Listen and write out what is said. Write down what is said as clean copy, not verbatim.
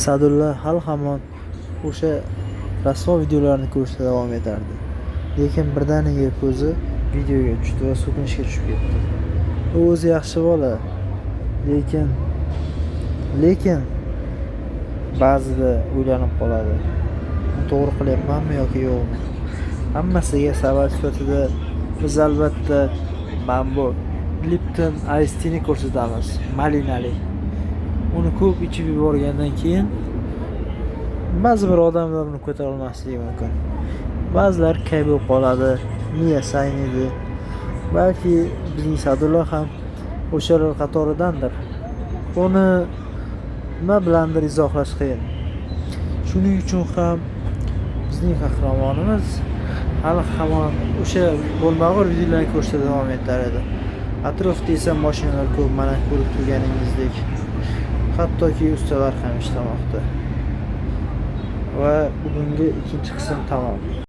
Sadulla hali hamon o'sha rasvo videolarni ko'rishda davom etardi. Lekin birdaniga ko'zi videoga tushdi va so'kinishga tushib ketdi. U o'zi yaxshi bola, lekin ba'zida o'ylanib qoladi. To'g'ri qilyapmanmi yoki yo'qmi? Hammasiga sabab sifatida biz albatta mana bu Lipton Ice Tea'ni ko'rsatamiz, malinali. Uni ko'p ichib yuborgandan keyin ba'zi bir odamlar uni ko'tara olmasligi mumkin. Ba'zilar kay bo'lib qoladi, miyasi ayniydi. Balki bizning Sadulla ham o'shalar qatoridandir. Uni nima bilandir izohlash qiyin. Shuning uchun ham bizning qahramonimiz hali hamon o'sha bo'lmag'ur videolarni ko'rishda davom etar edi. Atrofda esa mashinalar ko'p, mana ko'rib turganingizdek. Hattoki ustalar ham ishlamoqda. Va bugungi ikkinchi qism tamom.